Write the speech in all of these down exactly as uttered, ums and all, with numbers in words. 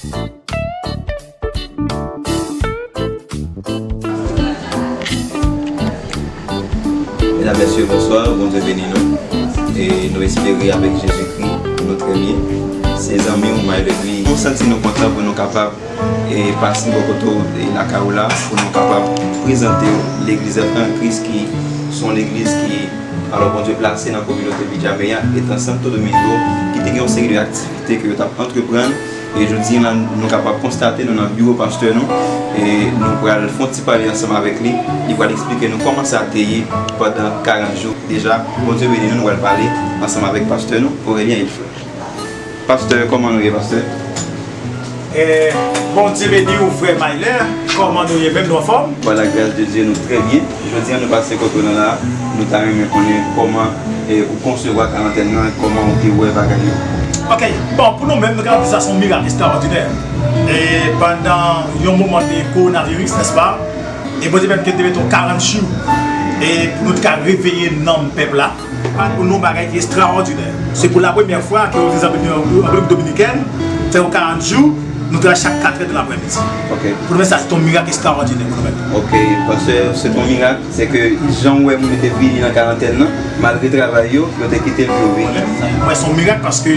Medam, mesye, bonswa, Bondye beni nou. E nou espere avèk Jezikri, nou trè byen. Se zanmi w, Maylevy. Nou santi nou kontan pou nou kapab e pase bò kote w, e lakay ou la, pou nou kapab prezante w legliz Frè an Kris, ki se yon legliz ki, alò, Bondye plase nan kominote Villameya, etan Santo Domingo, ki te gen yon seri de aktivite ke yo t ap antreprann. E jodi a, nou kapab konstate nou nan biwo pastè nou, e nou pral fè yon ti pale ansanm avèk li. Li pral eksplike nou kòman sa te ye pandan karant jou. Deja, Bondye beni nou, nou pral pale ansanm avèk pastè nou, Aurélien Ilfré. Pastè, kòman nou ye, pastè? Eh, Bondye beni w, frè Maylevy. Kòman nou ye menm, nou anfòm? Par la grâce de Dieu, nou trè byen. Jodi a, nou pase kote w nan la, nou ta renmen konnen kòman, eh, ou konsevwa karantèn nan, kòman ou te wè bagay yo. Ok, bon, pou nou menm, nou kapab di sa se yon mirak ekstrawòdinè. E pandan yon moman de kowonaviris, nèspa? E Bondye pèmèt ke te mete yon karant jou, e pou nou te ka reveye nanm pèp la. Pou nou, bagay ki ekstrawòdinè. Se pou la premyè fwa ke yon legliz an Repiblik Dominikèn fè yon karant jou, nou travay chak katrè de laprèmidi. Ok. Pou nou menm, sa se yon mirak ekstrawòdinè pou nou menm. Ok, pastè, se yon mirak, se ke jan w wè moun yo te vini nan karantèn nan, malgre travay yo, yo te kite l pou yo vini. Mwen, se yon mirak paske,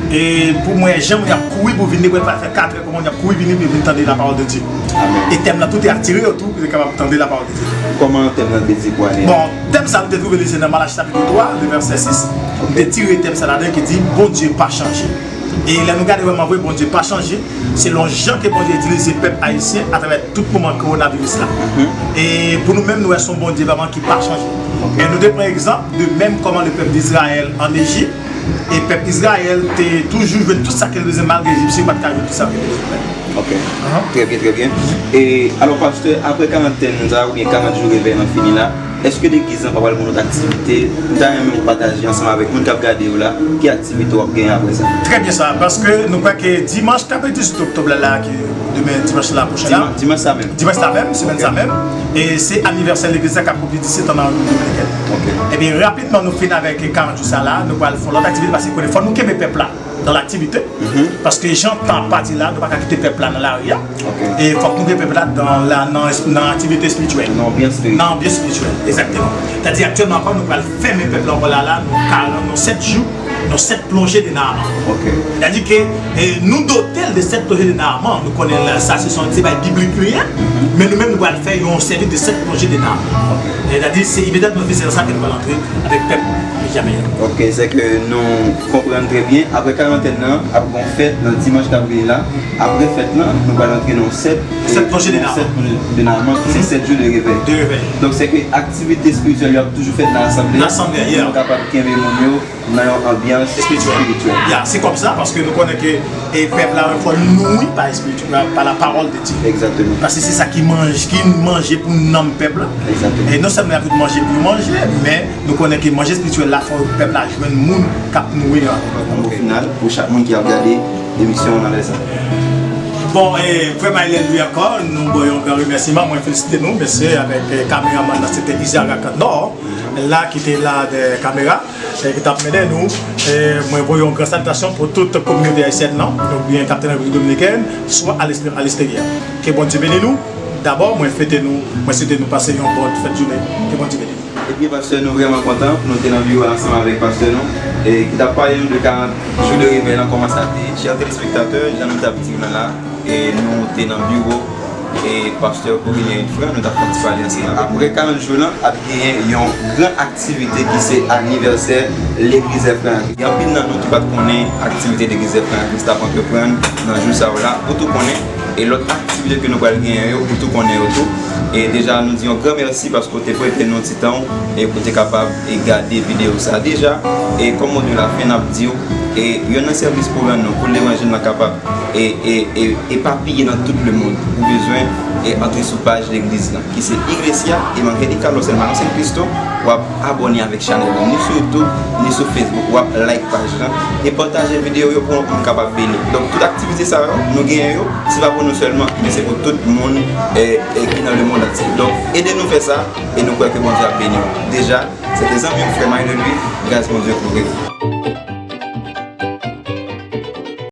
e, pou mwen, jan moun y ap kouri pou vin, depi l fè katrè, kòman y ap kouri vini pou yo vin tande la parole de Dieu. Amèn. E tèm nan tou te atire yo tou, pou yo kapab tande la parole de Dieu. Kòman tèm nan te di pou ane a? Bon, tèm sa nou te twouve li se nan Malachi chapitre twa, le vèsè sis. Nou te tire tèm sa ladan ki di, Bondye pa chanje. E lè nou gade vrèman vre, Bondye pa chanje. Selon jan ke Bondye itilize pèp ayisyen atravè tout moman kowonaviris la. Mhm. E pou nou menm, nou wè se yon Bondye vrèman ki pa chanje. Ok. E nou te pran egzanp de menm kòman le pèp d'Izrayèl ann Ejip, e pèp Izrayèl te toujou jwenn tout sa ke l bezwen malgre Ejipsyen pa t ka jwenn tout sa ke l bezwen. Ok. Ahan. Trè byen, trè byen. E alò, pastè, apre karantèn sa, oubyen karant jou revèy lan fini la, èske legliz lan pa pral gen yon lòt aktivite? M ta renmen ou pataje ansanm avèk moun k ap gade yo la, ki aktivite w ap genyen apre sa? Trè byen sa, paske nou kwè ke dimanch k ap vini dizuit oktòb la, la, ki demen, dimanch la pwochen la. Dimanch, dimanch sa menm? Dimanch sa menm, semèn sa menm. E se anivèsè legliz la k ap konpli disèt an nan Repiblik Dominikèn. Ok. Ebyen, rapidman nou fin avèk karant jou sa la, nou pral fè yon lòt aktivite, paske konnen fò nou kenbe pèp la nan laktivite. Mhm. Paske jan tan ap pati la, nou pa ka kite pèp la nan lari a. Ok. E fòk nou gen pèp la nan, la, nan, nan aktivite espirityèl. Nan anbyans espirityèl. Nan anbyans espirityèl, egzakteman. Sètadi aktyèlman ankò, nou pral fèmen pèp la ankò la, la, nou karant, nou sèt jou, nou sèt plonje de Naaman. Ok. Sètadi ke, e, nou dote l de sèt plonje de Naaman. Nou konnen la, sa se yon, se bagay biblik li ye, men nou menm nou pral fè yon sèvis de sèt plonje de Naaman. Ok. Sètadi se imedyatman nou fin sèvis sa ke nou pral antre avèk pèp Benjamen an. Ok, se ke nou konprann trè byen. Apre karantèn nan, ap gen yon fèt nan dimanch k ap vini la. Apre fèt lan, nou pral antre nan yon sèt, sèt plonje de Naaman. Sèt plonje de Naaman, ki se sèt jou de revèy. De revèy. Donk, se ke aktivite espirityèl yo ap toujou fèt nan asanble a. Nan asanble a, yeah. Pou nou kapab kenbe moun yo nan yon anbyans espirityèl. Ya, se kòmsa, paske nou konnen ke, e, pèp la, fò l nouri pa espirityèl, pa, pa la parole de Dieu. Egzakteman. Paske se sa ki manje, ki manje pou nanm pèp la. Egzakteman. E non sèlman y ap manje pou yo manje, men nou konnen ke manje espirityèl la, fò pèp la jwenn moun k ap nouri yo. Yon mo final pou chak moun ki ap gade emisyon an nan lè sa. Bon, e, vrèman, Ellen Louis ankò, nou ba w yon gran remèsiman. Mwen felisite nou, mesye, avèk, e, kameramann nan, se te Isaac Nord, la, ki te la dèyè kamera, e, ki t ap mennen nou. E, mwen voye yon gran salitasyon pou tout kominote ayisyèn nan, oubyen k ap tande Repiblik Dominikèn, swa alestè-, alestèryè. Ke Bondye beni nou. Dabò, mwen fete nou, mwen swete nou pase yon bòn fèt jounen. Ke Bondye beni nou. Ebyen, pastè, nou vrèman kontan pou nou te nan biwo a ansanm avèk pastè nou, e ki t ap pale nou de karant jou de revèy lan, kòman sa te ye. Chè telespektatè, jan nou t ap di w lan la, e nou te nan biwo, e pastè Aurélien Infran, nou t ap fè yon ti pale ansanm avèk li. Apre karant jou lan, ap genyen yon gran aktivite ki se anivèsè legliz Frè an Kris. Gen anpil nan nou ki pa t konnen aktivite legliz Frè an Kris t ap antreprann nan jou sa yo la. Ou tou konnen, e lòt aktivite ke nou pral genyen yo, ou tou konnen yo tou. E deja, nou di yon gran mèsi paske w te prete nou ti tan w, e pou te kapab, e gade videyo sa deja. E kòm mo de la fen, n ap di w, e youn nan sèvis pou rann nou, pou levanjil lan kapab, e, e, e, epapiye nan tout lemonn, ou bezwen, e antre sou paj legliz lan, ki se Iglesia Evangélica Los Hermanos en Cristo. W ap abòne avèk chanèl lan, ni sou YouTube, ni sou Facebook. W ap like paj lan e pataje videyo yo pou yon moun kapab beni. Donk, tout aktivite sa yo, nou genyen yo, se pa pou nou sèlman, men se pou tout moun, e, e ki nan lemonn antye. Donk, ede nou fè sa, e nou kwè ke Bondye ap beni w. Deja, se te zanmi w, frè Maylevy, gras Bondye kouvri w.